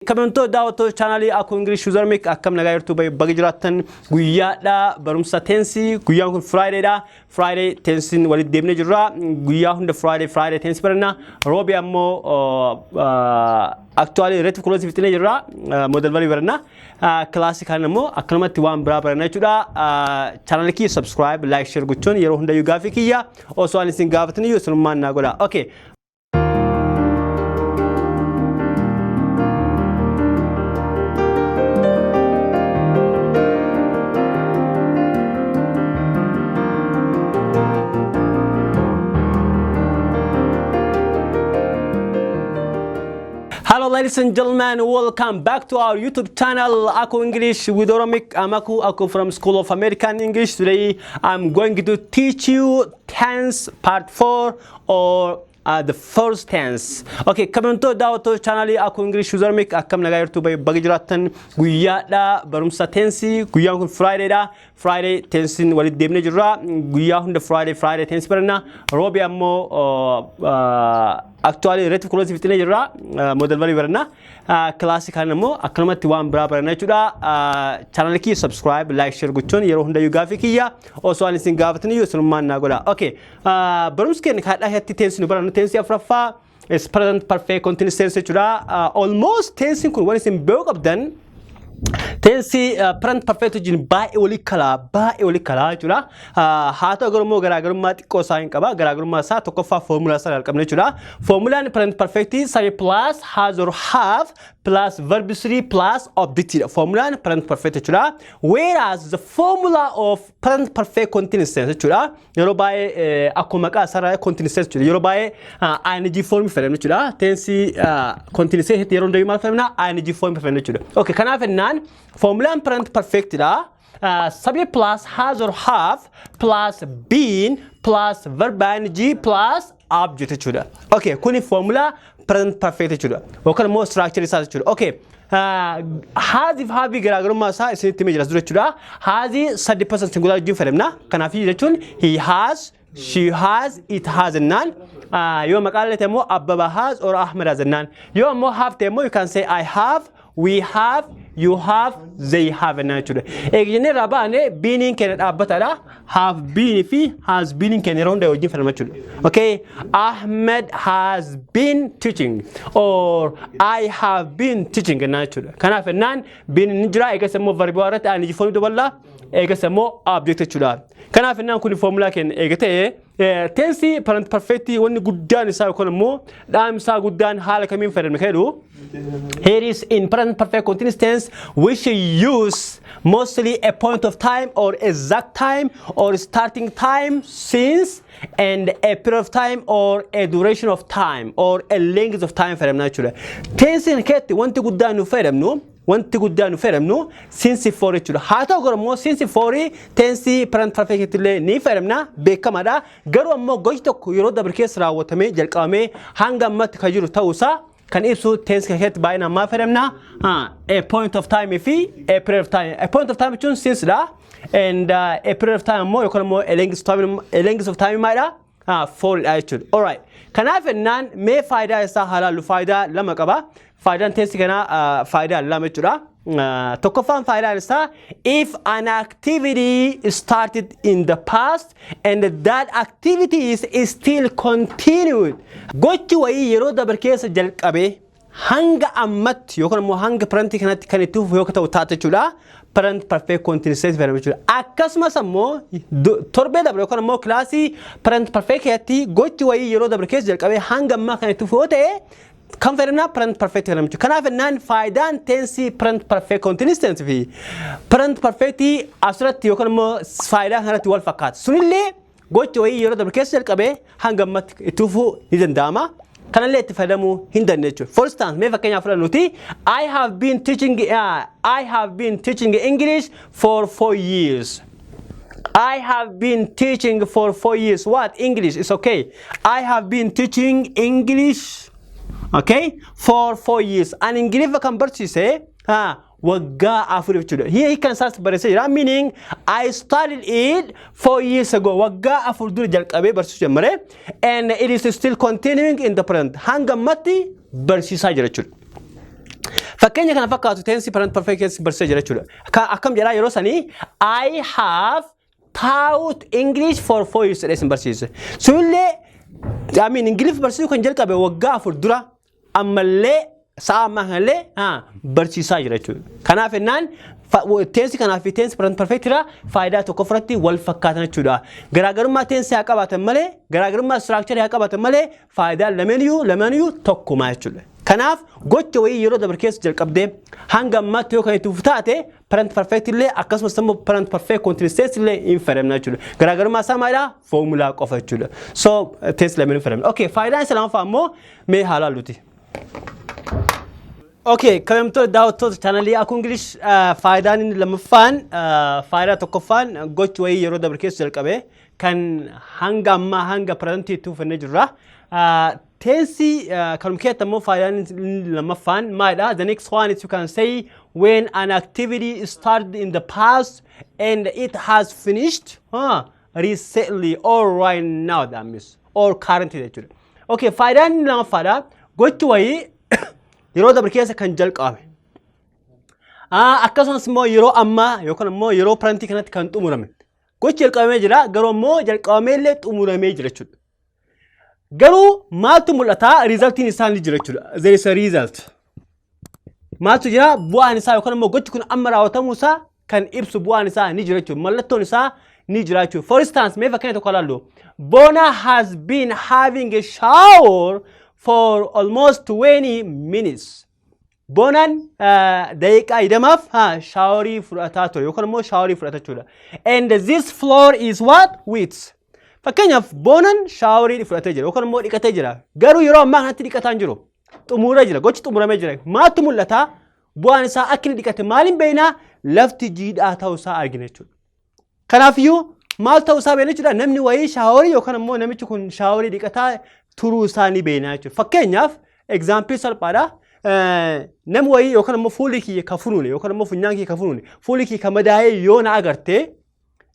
Kabajamtoota daawwattoota chaanaalii Aku English Yuzarmik, akkam nagaa jirtu? Baga jiraattan. Guyyaadha barumsa tense, guyyaan kun Friday dha. Friday tensiin walitti deemnee jirra. Guyyaa hunda Friday Friday tense baranna. Roobi ammoo actually relative clause fixnee jirra. Modal verb baranna. Kilaasii kaan ammoo akkanumatti waan biraa baranna jechuudha. Chaanaalii kiyya subscribe, like, share gochuun yeroo hundayyuu gaafii kiyya osoo ani isin gaafataniyyuu isinummaan naa godha. Okay. Hello, ladies and gentlemen, welcome back to our YouTube channel, Aku English with Oromic. I'm Aku, Aku from School of American English. Today I'm going to teach you tense part 4 or the first tense. Okay, kabajamtoota daawwattoota chaanaalii Aku English Yuzarmik, akkam nagaa jirtu? Baga jiraattan. Guyyaadha barumsa tense, guyyaan kun Friday dha. Friday tensiin walitti deemnee jirra. Guyyaa hunda Friday Friday tense baranna. Roobi ammoo actually relative clause fixnee jirra. Modal verb baranna. Kilaasii kaan ammoo akkanumatti waan biraa baranna jechuudha. Chaanaalii kiyya subscribe, like, share gochuun yeroo hundayyuu gaafii kiyya osoo ani isin gaafataniyyuu isinummaan naa godha. Okay. Barumsi keenya kaadhaa keessatti tense nu barannu tense afuraffaa is present perfect continuous tense jechuudha. Almost tensiin kun waan isin beekuu qabdan, tense present perfect wajjin baay'ee walii kalaa jechuudha. Haa ta'u garuu immoo garaagarummaa xiqqoo isaa hin qaba. Garaagarummaa isaa tokkoffaa foormulaa isaa qabna jechuudha. Foormulaan present perfect subject plus has or have plus verb 3 plus object dha. Foormulaan present perfect jechuudha. Whereas the formula of present perfect continuous tense jechuudha. Yeroo baay'ee akkuma maqaa isaarraa continuous tense jechuudha. Yeroo baay'ee ing form fayyadamna jechuudha. Tense continuous tense yeroo hundayyuu maal fayyadamna? Ing form fayyadamna jechuudha. Okay, kanaaf jennaan formulaan present perfect dha. Subject plus has or have plus been plus verb ing plus object jechuudha. Okay, kuni formula present perfect jechuudha. Yookaan immoo structure isaa jechuudha. Okay. Has fi have garaagarummaa isaa isinitti himee jira dura jechuudha. Has third person singular wajjin fayyadamna. Kanaaf jechuun he has, she has, it has jennaan. Yoo maqaa illee ta'e immoo Abbaba has or Ahmed has jennaan. Yoo immoo have ta'e immoo you can say I have, we have, you have, they have jennaan jechuudha. Eega jennee irraa baane, beeniin keenya dhaabbataadha. Have been fi has been keenya yeroo hunda wajjin fayyadama jechuudha. Okay, Ahmed has been teaching or I have been teaching jennaan jechuudha. Kanaaf jennaan been ni jira, eegas immoo verbii irratti ing form daballa, eegas immoo object jechuudha. Kanaaf jennaan kun foormulaa keenya eega ta'e, tense present perfect wanni guddaan isaa yookaan immoo dhaamsaa guddaan haala kamiin fayyadamne kan jedhu. Here is in present perfect continuous tense, we should use mostly a point of time or exact time or starting time since and a period of time or a duration of time or a length of time fayyadamna jechuudha. Tense keessatti wanti guddaan nu fayyadamnu since, for jechuudha. Haa ta'u garuu immoo since, for tense present perfect illee ni fayyadamna, beekamaadha. Garuu ammoo gochi tokko yeroo dabre keessa raawwatamee jalqabamee hanga ammatti kan jiru ta'uusaa kan ibsu tense keessatti baay'inaan maal fayyadamna? A point of time fi a period of time. A point of time jechuun since dha. And a period of time ammoo yookaan immoo a length of time maalidha? For dha jechuudha. Alright. Kanaaf jennaan mee faayidaa isaa haa ilaallu. Faayidaa lama qaba. Faayidaan tense kanaa faayidaa lama jechuudha. Tokkoffaan faayidaan isaa, if an activity started in the past and that activity is still continued. Gochi wayii yeroo dabre keessa jalqabee hanga ammatti yookaan immoo hanga present kanatti kan itti fufu yoo ta'u taate jechuudha. Present perfect continuous tense fayyadamu jechuudha. Akkasumas ammoo torbee dabre yookaan immoo kilaasii present perfect keessatti gochi wayii yeroo dabre keessa jalqabee hanga ammaa kan itti fufu yoo ta'e kan fayyadamna present perfect fayyadamu jechuudha. Kanaaf jennaan faayidaan tense present perfect continuous tense fi present perfect asirratti yookaan immoo faayidaa kanatti wal fakkaata. Sunillee gochi wayii yeroo dabre keessa jalqabee hanga ammatti itti fufuu ni danda'ama. Kanallee itti fayyadamuu hin dandeenye jechuudha. For instance, mee fakkeenyaaf fudhannuti, I have been teaching English for 4 years. I have been teaching for 4 years. What? English. It's okay. I have been teaching English, okay, for 4 years. Ani Ingiliffa kan barsiise waggaa 4 jechuudha. Hiikan isaas barreessee jira. Meaning I started it 4 years ago. Waggaa 4 dura jalqabee barsiisuu jalqabe. And it is still continuing in the present. Hanga ammatti barsiisaa jira jechuudha. Fakkeenya kana fakkaatu tense present perfect keessa barsiisee jira jechuudha. Akkam jedhaa yeroo sanii? "I have taught English for 4 years" jedhee isin barsiise. Sunillee, I mean, Ingiliff barsiisuu kan jalqabe waggaa 4 dura, ammallee sa'a ammaa kanallee barsiisaa jira jechuudha. Kanaaf ennaan tense kanaa fi tense present perfect irraa faayidaa tokko ofirratti wal fakkaatan jechuudha. Garaagarummaa tense haa qabaatan malee, garaagarummaa structure haa qabaatan malee, faayidaan lameeniyyuu tokkuma jechuudha. Kanaaf gocha wayii yeroo dabre keessa jalqabdee hanga ammaatti yoo kan itti fufu taate, present perfect illee akkasumas immoo present perfect continuous tense illee hin fayyadamna jechuudha. Garaagarummaa isaa maalidha? Foomulaa qofa jechuudha. So tense lameen hin fayyadamna. Okay, faayidaan isa lammaffaa immoo mee haa ilaalluti. Okay, kabajamtoota daawwattoota chaanalii Aku English, faayidaan inni lammaffaan, faayidaa tokkoffaan gochi wayii yeroo dabre keessa jalqabe kan hanga ammaa, hanga presentii itti fufannee jirra. Tense kanuma keessatti immoo faayidaan inni lammaffaan maalidha? The next one is, you can say, when an activity started in the past and it has finished recently or right now, that means, or currently jechuudha. Okay, faayidaan inni lammaffaadha. Gochi wayii yeroo dabre keessa kan jalqabame. Akkasumas immoo yeroo ammaa yookaan immoo yeroo presentii kanatti kan xumurame. Gochi jalqabamee jira, garuu immoo jalqabamee illee xumuramee jira jechuudha. Garuu maaltu mul'ata? Resultiin isaa ni jira jechuudha. There is a result. Maaltu jira? Bu'aan isaa yookaan immoo gochi kun amma raawwatamuu isaa kan ibsu bu'aan isaa ni jira jechuudha. Mallattoon isaa ni jira jechuudha. For instance, mee fakkeenya tokko ilaallu. Bona has been having a shower for almost 20 minutes. Boonaan daqiiqaa 20f shaaworii fudhataa ture yookaan immoo shaaworii fudhata jechuudha. And this floor is what? Wet. Fakkeenyaaf, Boonaan shaaworii fudhatee jira yookaan immoo dhiqatee jira. Garuu yeroo ammaa kanatti dhiqataa hin jiru. Xumuree jira. Gochi xumuramee jira. Maaltu mul'ata? Bu'aan isaa akka inni dhiqate maaliin beeknaa? Lafti jiidhaa ta'uu isaa argina jechuudha. Kanaafiyyuu maal ta'uu isaa beekna jechuudha. Namni wayii shaaworii yookaan immoo namichi kun shaaworii dhiqataa turuu isaa ni beekna jechuudha. Fakkeenyaaf, example salphaadha. Namni wayii yookaan immoo fuulli kiyya ka funuune yookaan immoo funyaan kiyya ka funuune, fuulli kiyya ka madaa'ee yoo na agartee,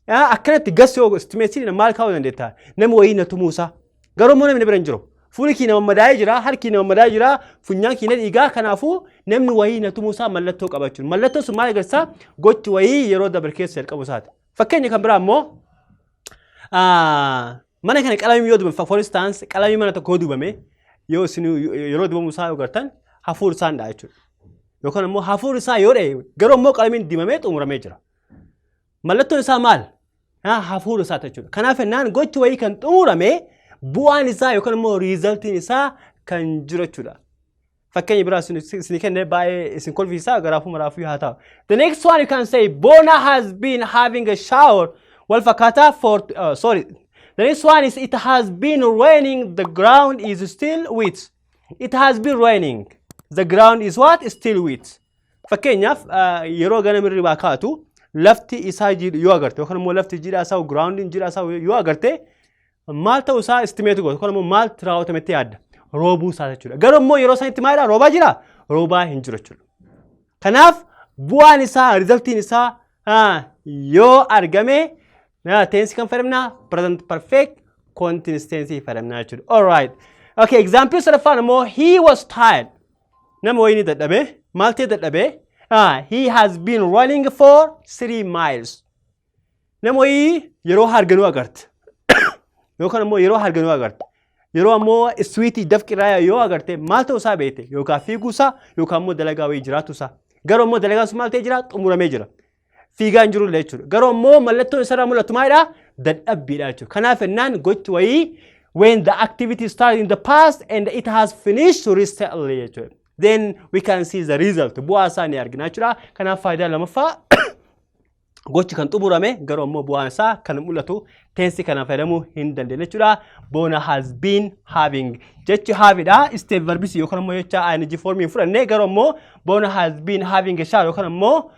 akkanatti gas yoo estimate maal kaa'uu dandeetta? Namni wayii na tumuu isaa. Garuu immoo namni bira hin jiru. Fuulli kiyya nama madaa'ee jira, harki nama madaa'ee jira, funyaan kiyya dhiigaa, kanaafuu namni wayii na tumuu isaa mallattoo qaba jechuudha. Mallattoon sun maal agarsiisa? Gochi wayii yeroo dabre keessa jalqabu isaati. Fakkeenya kan biraa immoo, mana kana qalamii yoo dibame, for instance, qalamii mana tokko yoo dibame, yoo isin yeroo dibamu isaa yoo gartan, hafuur isaan dha'a jechuudha. Yookaan immoo hafuur isaa yoo dha'e, garuu immoo qalamiin dibamee xumuramee jira. Mallattoon isaa maal? Hafuura isaa jechuudha. Kanaaf ennaan gochi wayii kan xumurame bu'aan isaa yookaan immoo resultiin isaa kan jiru jechuudha. Fakkeenya biraa isin kenne baay'ee isin kolfisaa, garaafuu maraafuu haa ta'u. The next one, you can say, Bona has been having a shower. Wal fakkaataa for sorry. The next one is, it has been raining, the ground is still wet. It has been raining. The ground is what? Still wet. Fakkeenyaaf, yeroo ganama hirribaa kaatu lafti isaa jiidhu yoo agarte, yookaan immoo lafti jiidhaa isaa, groundiin jiidhaa isaa yoo agarte, maal ta'uu isaa estimate goota yookaan immoo maal raawwatametti yaadda? Roobuu isaa jechuudha. Garuu immoo yeroo sanitti maalidha? Roobaa jira? Roobaa hin jiru jechuudha. Kanaaf bu'aan isaa, resultiin isaa yoo argame, tense kan fayyadamna? Present perfect continuous tense fayyadamna jechuudha. Alright. Okay, example sadaffaan immoo, he was tired. Nama wayii ni dadhabe. Maal ta'e dadhabe? He has been running for 3 miles. Nama wayii yeroo harganuu agarte. Yookaan immoo yeroo harganuu agarte. Yeroo ammoo sweatii dafqiraa yoo agarte, maal ta'uu isaa beekte? Yookaan fiiguu isaa yookaan immoo dalagaa wayii jiraatu isaa. Garuu immoo dalagaan sun maal ta'ee jira? Xumuramee jira. Fiigaa hin jiru jechuudha. Garuu immoo mallattoon isarraa mul'atu maalidha? Dadhabbiidha jechuudha. Kanaaf ennaan gochi wayii when the activity started in the past and it has finished recently jechuudha. Then we can see the result. Bu'aa isaa ni argina jechuudha. Kanaaf faayidaa lamaffaa, gochi kan xumurame garuu ammoo bu'aan isaa kan mul'atu tense kana fayyadamuu hin dandeenye jechuudha. Bona has been having, jechi haveidha. State verbs yookaan immoo jecha ing formii fudhanne, garuu ammoo Bona has been having a shower yookaan ammoo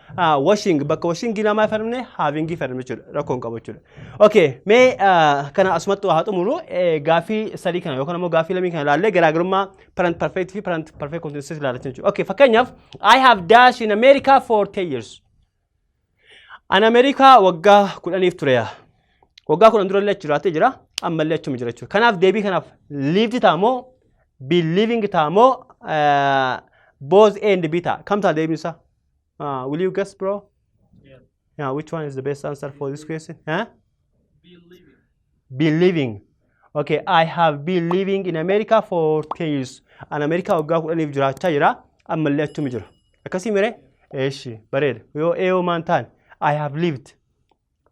washing, bakka washing namaa fayyadamne having fayyadamne jechuudha. Rakkoo hin qabu jechuudha. Okay, mee kana asumatti haa xumuru. Gaafii sadii kana yookaan ammoo gaafii lamii kana ilaallee garaagarummaa present perfect fi present perfect continuous ilaallachuu jechuudha. Okay, fakkeenyaaf, I have dash in America for 10 years. Ani Ameerikaa waggaa 10f ture. Waggaa 10 dura illee achi jiraatee jira. Ammallee achuma jira jechuudha. Kanaaf deebii kanaaf lived ta'a moo been living ta'a moo Both A and B ta'a. Kam ta'a deebiin isaa? Will you guess, bro? Yeah. Yeah, which one is the best answer for this question? Huh? Be living. Been living. Okay, I have been living in America for 10 years. An America waggaa 10f jiraachaa jira. Ammallee achuma jira. Akkasii miree? Eeshi, bareeda. Yoo A yoo maan ta'an? I have lived.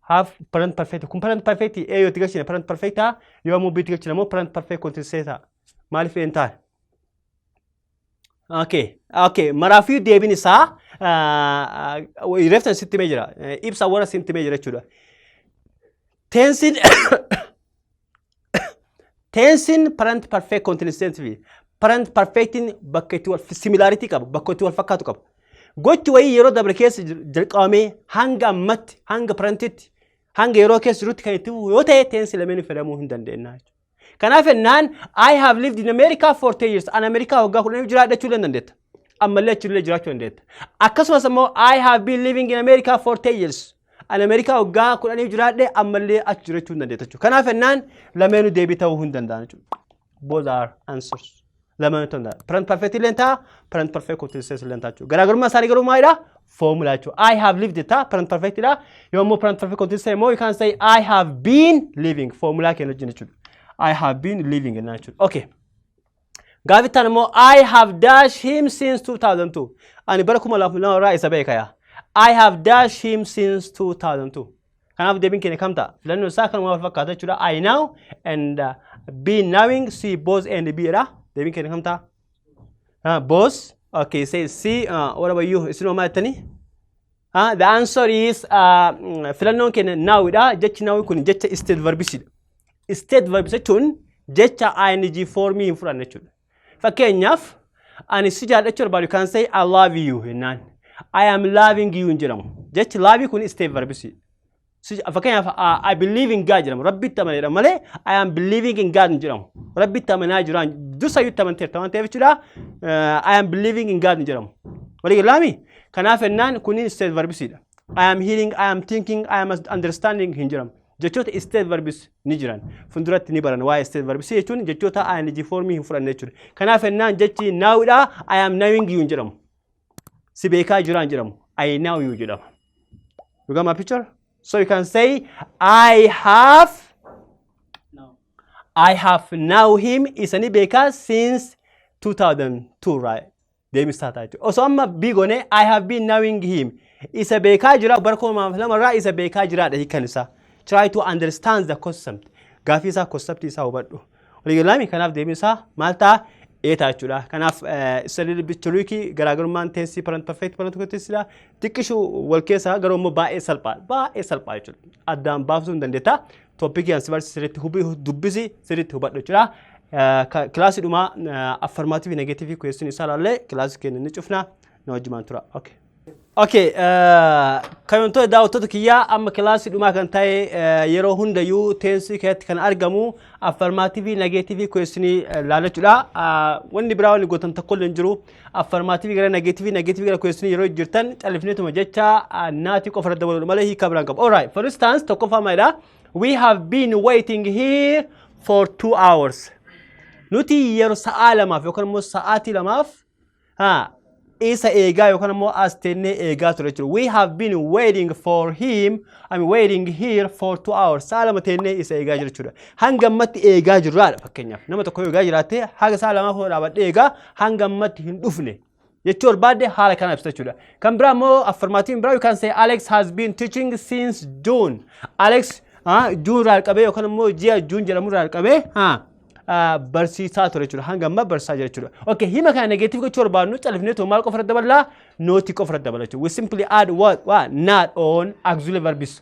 Have present perfect. Kun present perfect A yoo itti galchine present perfect ta'a. Yoo ammoo B itti galchine ammoo present perfect continuous ta'a. Maaliif A hin taane? Okay. Maraafii deebiin isaa reeftan sitti himee jira. Ibsa warra sitti himee jira jechuudha. Tensiin present perfect continuous tense fi present perfectiin bakka itti wal similarity qabu, bakka itti wal fakkaatu qaba. Gochi wayii yeroo dabre keessa jalqabamee hanga ammatti, hanga presentitti, hanga yeroo keessa jirutti kan itti fufu yoo ta'e, tense lameen fayyadamuu hin dandeenya jechuudha. Kanaaf jennaan "I have lived in America for 10 years." An Amerikaa waggaa 10 jiraadha jechuu dandeetta. Ammallee achillee jiraachuu dandeetta. Akkasumas immoo "I have been living in America for 10 years." An Ameerikaa waggaa 10 jiraadhe, ammallee achi jiraachuu hin dandeetta jechuudha. Kanaaf jennaan lameenuu deebii ta'uu hin danda'an jechuudha. Both are answers. Lameenuu ta'uu danda'a. Present perfect illee ta'a, present perfect continuous illee ta'a jechuudha. Garaagarummaa isaanii garuu maalidha? Formula jechuudha. "I have lived" ta'a, present perfect dha. Yoo immoo present perfect continuous immoo you can say "I have been living" formula keenya wajjin jechuudha. "I have been living" jennaan jechuudha. Okay. Gaaffii itti immoo "I have dash him since 2002." Ani bara 2002 irraa isa beeka yaa. I have dash him since 2002. Kanaaf deebiin keenya kam ta'a? Filannoon isaa kanuma wal fakkaata jechuudha. I know and been knowing, C, both and B dha. Deebiin keenya kam ta'a? Both. Okay, say C. What about you? Isin homaa jettanii? The answer is filannoon keenya know dha. Jechi know kun jecha state verbs dha. State verbs jechuun jecha ing formii hin fudhanne jechuudha. Fakkeenyaaf, ani si jaallachuu barbaadu, you can say "I love you" jennaan. "I am loving you" hin jedhamu. Jechi love kun state verbs. Fakkeenyaaf, "I believe in God" jedhamu. Rabbitti amaneedha malee "I am believing in God" hin jedhamu. Rabbitti amanaa jiraan dursa iyyuu itti amanteerta waan ta'eef jechuudha. "I am believing in God" hin jedhamu. Walii galaami? Kanaaf jennaan kunniin state verbs dha. I am hearing, I am thinking, I am understanding hin jedhamu. Jechoota state verbs ni jiran. Fuulduratti ni baran waa'ee state verbs jechuun jechoota ing formii hin fudhanne jechuudha. Kanaaf jennaan jechi know dha. "I am knowing you" hin jedhamu. Si beekaa jiraan jedhamu. "I know you" jedhama. You got my picture? So you can say I have No. I have know him, isani beekaa, since 2002, right? Deebisaa ta'a jechuudha. Osoo amma B goone, "I have been knowing him." Isa beekaa jira, bara 2002 irraa isa beekaa jiraadha hiikan isaa. Try to understand the concept. Gaafii isaa, concept isaa hubadhu. Waliigalaami? Kanaaf deebiin isaa maal ta'a? A ta'a jechuudha. Kanaaf isa tricky garaagarummaan tense present perfect, present continuous xiqqishu wal keessa, garuu immoo baay'ee salphaa, baay'ee salphaa jechuudha. Addaan baasuu hin dandeetta. Topicii ani si barsiise sirriitti dubbisi, sirriitti hubadhu jechuudha. Kilaasii dhumaa affirmative, negative question isaa ilaallee kilaasii keenya ni cufna, na wajjumaan tura. Okay. Okay, kabajamtoota daawwattoota kiyyaa, amma kilaasii dhumaa kan ta'e, yeroo hundayyuu tense keessatti kan argamu affirmative, negative question ilaalachuudha. Wanni biraa wanni gootan tokko illee hin jiru. Affirmative gara negative, negative gara question yeroo jirtan callifneetuma jecha not qofa irratti dabaluudha malee hiika biraan qabu. Alright, for instance, tokkoffaa maalidha? We have been waiting here for 2 hours. Nuti yeroo sa'aa 2f yookaan immoo sa'aatii 2f isa eegaa yookaan immoo as teennee eegaa ture jechuudha. We have been waiting for him, I mean waiting here for 2 hours. Sa'a 2 teennee isa eegaa jira jechuudha. Hanga ammatti eegaa jirraadha fakkeenyaaf. Nama tokko yoo eegaa jiraatte, haga sa'a 2 dhaabadhee eegaa, hanga ammatti hin dhufne jechuu barbaadde, haala kana ibsa jechuudha. Kan biraa immoo affirmative biraa, you can say "Alex has been teaching since June." Alex June irraa qabee yookaan immoo ji'a June jedhamu irraa qabee barsiisaa ture jechuudha. Hanga ammaa barsiisaa jira jechuudha. Okay, hima kana negative gochuu barbaadnu califnee too maal qofa irratti daballaa? Not qofa irratti dabala jechuudha. We simply add what? What? Not on auxiliary verbs.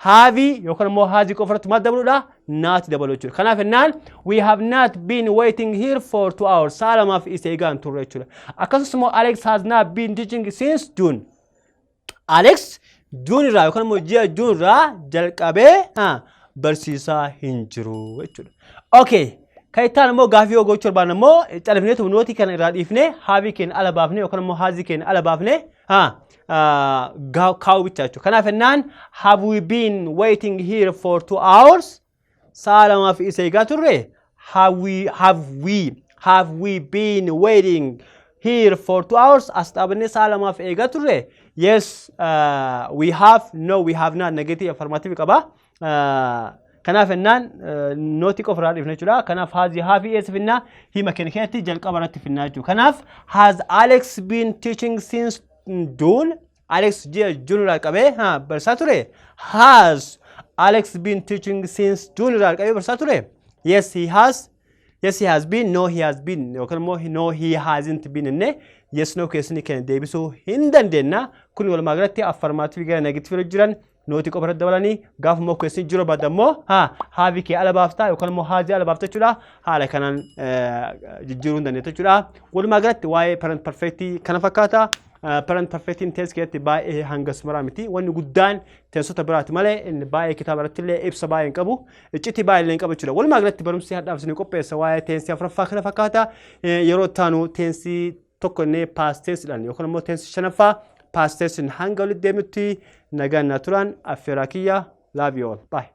Have yookaan immoo has qofa irratti maal dabaluudha? Not dabalu jechuudha. Kanaaf jennaan "We have not been waiting here for 2 hours." Sa'a 2f isa eegaa hin turre jechuudha. Akkasumas immoo "Alex has not been teaching since June." Alex June irraa yookaan immoo ji'a June irraa jalqabee barsiisaa hin jiru jechuudha. Okay. Kan itti aanu immoo gaafii yoo gochuu barbaanne immoo califneetu not kana irraa dhiifnee, have keenya ala baafnee yookaan immoo has keenya ala baafnee kaa'uu bicha jechuudha. Kanaaf jennaan "Have we been waiting here for 2 hours?" Sa'a 2f isa eegaa turre. Have we been waiting here for 2 hours? As dhaabannee sa'a 2f eegaa turre. Yes, we have. No, we have not. Negative affirmative qaba. Kanaaf ennaan notii qofa irraa dhiifna jechuudha. Kanaaf has, have, eessa finnaa? Hima keenya keessatti jalqaba irratti finnaa jechuudha. Kanaaf, has Alex been teaching since June? Alex ji'a June irraa qabee barsiisaa ture. Has Alex been teaching since June irraa qabee barsiisaa ture? Yes, he has. Yes, he has been. No, he has been. Yookaan immoo no, he hasn't been innee yes no keessanii keenya deebisuu hin dandeenya. Kun walumaa galatti affirmative gara negative jiran notii qofa irratti dabalanii, gaafa immoo keessi jiru barbaadda immoo have kee ala baaftaa yookaan immoo has ala baafta jechuudha. Haala kanaan jijjiiruu hin dandeetta jechuudha. Walumaa galatti waa'ee present perfect kana fakkaata. Present perfectiin tense keessatti baay'ee hangas maraa miti. Wanni guddaan tenseota biraati malee inni baay'ee kitaaba irratti illee ibsa baay'ee hin qabu. Iccitii baay'ee illee hin qabu jechuudha. Walumaa galatti barumsi hadhaaf isin qopheessa waa'ee tense afuraffaa kana fakkaata. Yeroo itti tense tokko inni past tensedhaan yookaan immoo tense shanaffaa past tensen hanga walitti deemutti nagaan na turan affeeraa kiyya. Love you all. Bye.